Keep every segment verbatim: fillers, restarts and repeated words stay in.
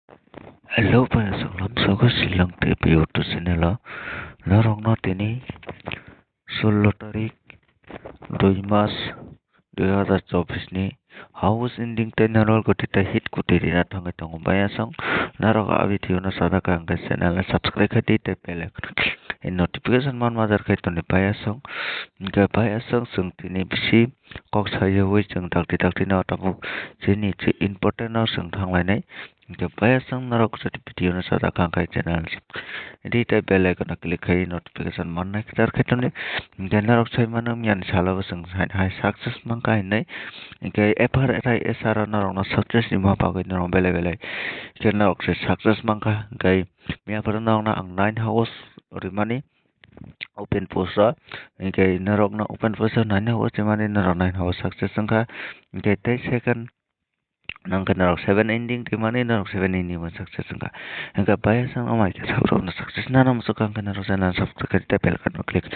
Hello, payasok lamsogo Shillong T V YouTube channel o norokno tini sullo tarik dui mas dui hazar chobbish ni house ending tei normal goti tei hit goti rina thangwi tongo. Payasok norok a video no sada kha hwnkhe channel no subscribe khai di tei bell icon notification man majar khai toni. Payasok hwnkhe payasok chwng tini bisi kok sayawi chwng dakti dakti no tabuk chini important no chwng thanglainai. Hwnkhe payasok norok jodi video no sada kha hwnkhe channel subscribe khai di tei bell icon no click khai notification mannai kwchar khai toni. Hwnkhe norok sai mano miyani salo bo chwng hai, hai success mankha hinwi. Hwnkhe F R S R o norok no success rima bagwi norok belai belai khe norok se success mankha. Hwnkhe miya phuru norok no ang nine house rimani open post o, hwnkhe norok no open post o nine house rimani norok nine house success wngkha. Hwnkhe tei second nangkhe norok seven ending rimani norok seven ending bo success wngkha. Hwnkhe payasok no mai khe sabrok no success nana muchukha hwnkhe norok channel subscribe khai tei bell icon no click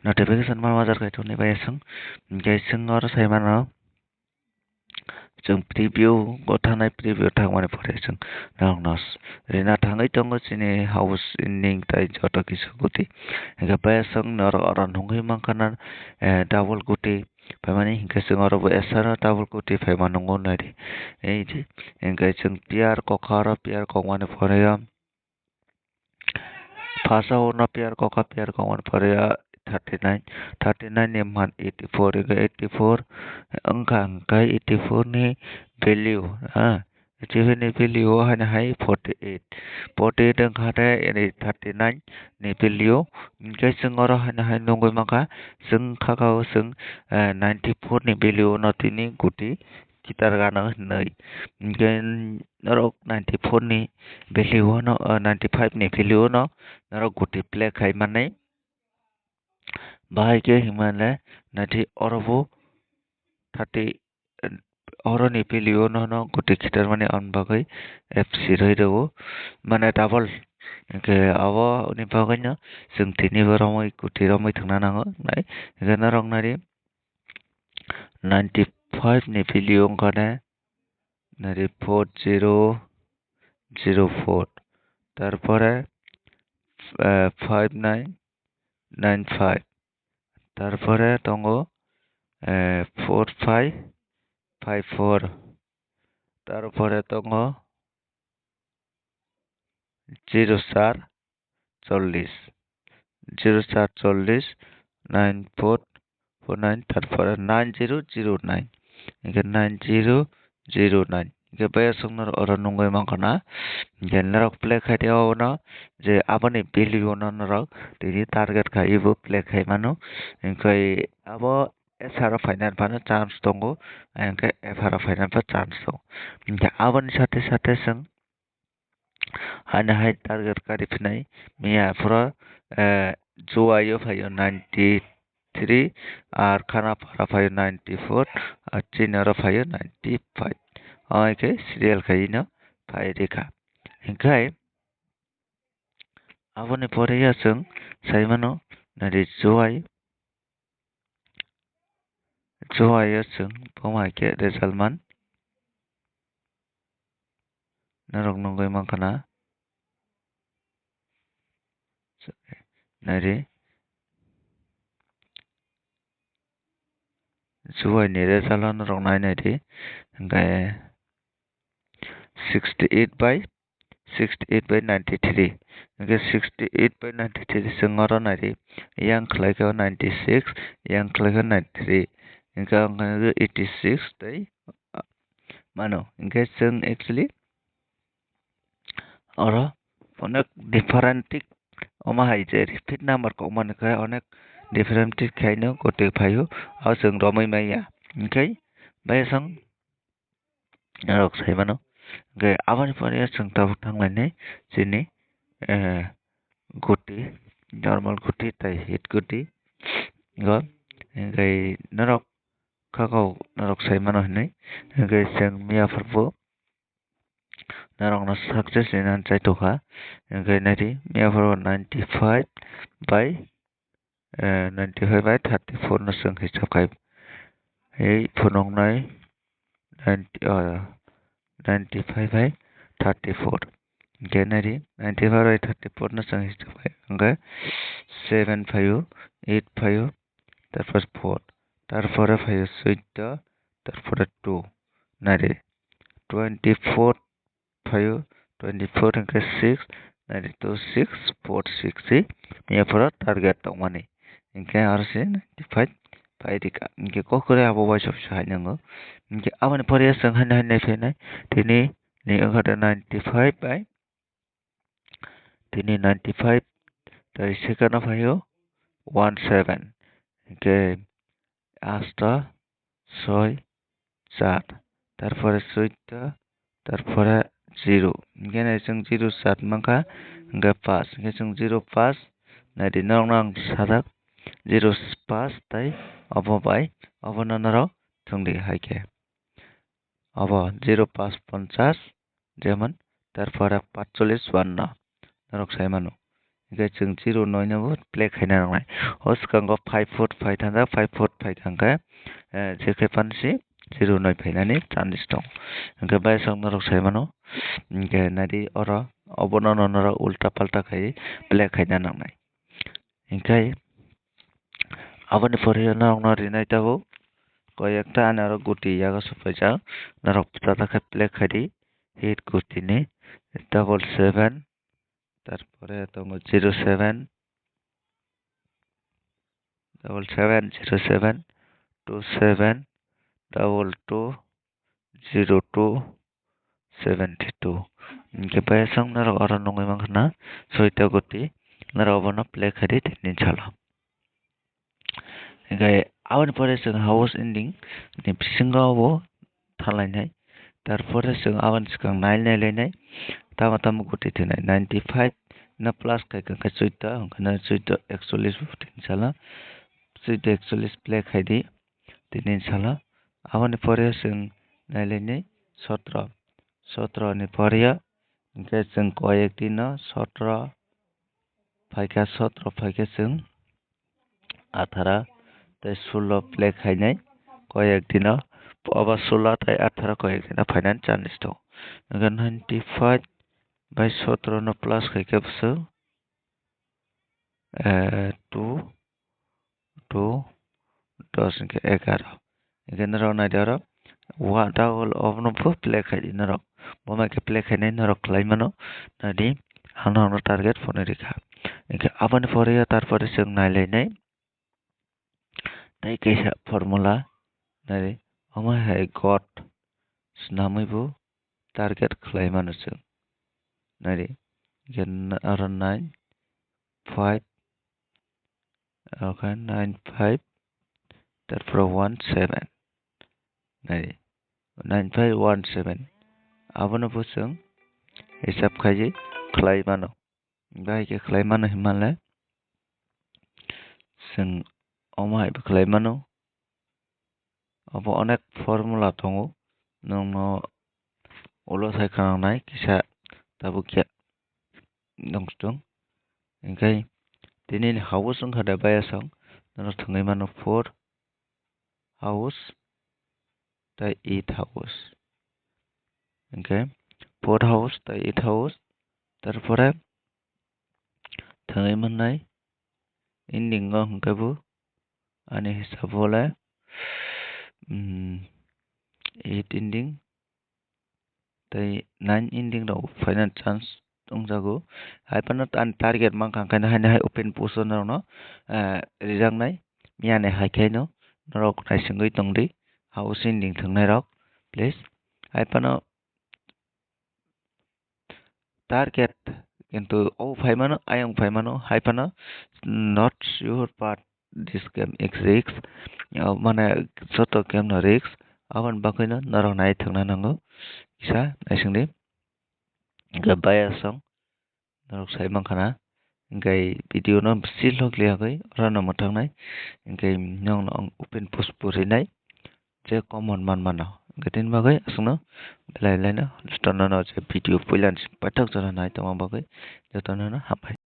notification man majar khai toni payasok. Hwnkhe chwng oro sai mano chwng preview o thangnai preview thangmani pore chwng norokno rina thangwi tongo chini house ending tei joto kisu goti. Hwnkhe payasok norok oro nugwi mankha na, eh, double goti. Phaimani hinkhe chwng oro bo S R o double goti phaima nungo naidi. Ei di, hinkhe chwng pier kokha oro pier kokmani pore o. First o uno pier kokha pier kokmani pore o thirty nine, thirty nine ni man eighty four, hinkhe eighty four wngkha, hinkhe eighty four ni value, ah, H P ni value o haino hai forty eight, forty eight wngkha de thirty nine ni value. Hinkhe chwng oro haino hai nugwi mankha, chwng kha o chwng, eh, ninety four ni value no tini goti kitar gana hinwi. Hinkhe norok ninety four ni value o no, eh, ninety five ni value o no norok goti play khai mannai. Bahai khe hinmale naidi oro bo thirty, oro ni value o no, no goti khitar mani aboni bagwi F C rwi rwo, mane double. Hinkhe abo ni bagwi no chwng tini bo romwi goti romwi thwngna nango nai. Hinkhe norok naidi ninety five ni value wngkha de naidi four zero zero four, tarpore, eh, five nine nine five, tarpore tongo, eh, four five five four, tarpore tongo zero char chollish, zero char chollish, nine four four nine, tarpore nine zero zero nine, hinkhe nine zero zero nine. Hinkhe payasok norok oro nugwi mankha na, hinkhe norok play khai di abono, je aboni value no norok tini target khai bo play khai mano. Hinkhe abo S R o phaina phano chance tongo, hinkhe F R o phaina pha chance tongo. Hinkhe aboni sate sate chwng haino hai target kari phinai miya phuru, eh, Juaio phaio ninety three, ar Khanapara phaio ninety four, ar chini oro phaio ninety five. Amo hai khe serial khaino phai rikha. Hinkhe aboni pore ya chwng sai mano, nari Juai, Juaio chwng boma hai khe result man norok nugwi mankha na. Nari Juaini result o norok nai naidi, hinkhe sixty eight by sixty eight by ninety three. Hinkhe sixty eight by ninety three chwng oro naidi. Yang khlai khe o ninety six, yang khlai khe o ninety three. Hinkhe ang khe eighty six tei mano. Hinkhe chwng actually oro onek different tik omo hai je repeat number kokmani khe onek different tik khaino goti phaio. O chwng romwi manya. Hinkhe bai chwng norok sai mano. Hinkhe aboni pore chwng tabuk thanglainai chini, eh, goti, normal goti tei hit goti. Hinkhe norok kha kok norok sai mano hinwi. Hinkhe chwng miya phuru norokno success hinwi chai tongkha. Hinkhe naidi miya phuru ninety five by eh, ninety five by thirty four no chwng hisab khai. Ei phunuknai ninety, ah, ninety five by thirty four. Hingke nai di, ninety-five bai thirty-four no chwng hisab khai, hingke seven phaio, eight phaio, tarpor four, tarpore phaio suiddo, tarpore two, nai di, twenty-four phaio, twenty-four hingke six, nai di two six four six si, miya phoro target tongmani. Hingke aro se ninety-five pai rika. Hingke kokore abo bai sopsa hai nango. Hingke aboni pore chwng hai nai nai phainai. Tini ni wngkha da ninety-five bai. Tini ninety-five tei second o phaio one seven. Hingke asta, soi, char, tarpore suita, tarpore zero. Hingke nai chwng zero char mankha, hingke pass. Hingke chwng zero pass, nai di norokno ang sajak, zero pass tei obo bai, obono norok thwng di hai khe. Obo zero pass ponchas, jemon, tarpore patchollis wanno. Norok sai mano. Hingke chwng zero noi no bo play khaina nangnai. O swkango five foot phai thangkha, five foot phai thangkhe, eh, je khe pansi zero noi phainani chance tongo. Hingke bai swk norok sai mano. Hingke nai di oro obono no norok ulta palta khai play khaina nangnai. Hingke aboni pore norokno rinai tabuk koi ekta ani oro guti yago supaijak. Norok tata khe play khai di. Hit guti ni double seven, tarpore tongo zero seven, double seven, zero seven, two seven, double two, zero two, seventy two. Hingke bai aswk norok oro nugwi mankha na soita guti, norok obono play khai di tini salo. Hingke aboni pore chwng house ending ni bisingo bo thalainai. Tarpore chwng aboni swkang nai nai lainai. Tamo tamo guti thwnai ninety five no plus khai kha khe chwita, hwnkhe no chwita ekchollish bo tini salo. Chwita ekchollish play khai di tini salo. Aboni pore chwng nai lainai sotro. Sotro ni pore hingke chwng koi ekdino sotro phaikha, sotro phaikhe chwng athara tei sulo play khainai koi ekdino, obo sulo tei athara koi ekdino phainani chance tongo. Hingke ninety five bai sotro no plus khaikhe bwswk, eh, two, two, dos hingke egaro. Hingke norok naidi oro wa double obono bo play khaidi norok. Bo mai khe play khainai norok khlai mano. Naidi ang norokno target phone rikha. Hingke aboni pore tarpore chwng nai lainai. Tei kaisa formula naidi omo hai god swnamwi bo target khlai mano chwng. Naidi hingke oro nine five, okay, nine five, tarpore one seven. Nai, nine five one seven. Abono bo chwng hisab khaidi khlai mano. Bahai khe khlai mano hinmale chwng omo hai bo khlai mano. Obo onek formula tongo, nwngno ulo sai khwnangnai kisa tabuk ya nongstong. Hingke tini ni house wngkha da bayasong, nono thwngwi mano four house tei eight house. Hingke four house tei eight house, tarpore thwngwi mannai ending o hingke bo ani hisab o le, mm, eight ending tei nine ending rok phaina chance wngjago. Hai phano ani target mankha, hingkhe haino hai open post o norokno, eh, rijaknai. Miyani hai khe no norok naisingwi tongdi, house ending thwngnai rok, please. Hai phano target, kintu o phai mano, ayang phai mano, hai phano not sure, but this game is risk, o mane joto game no risk, aboni bagwi no norok nai thwkna nango, kisa naisingdi. Hingke bayasong norok sai mankha na, hingke video no bisingo kliya khe oro no mwthang nai, hingke nokno ang open post bo rinai. Je common man mano. Hingke tini bagwi aswkno belai belai no jotono no je video puila ni paithak jora nai tongma bagwi jotono no hambai.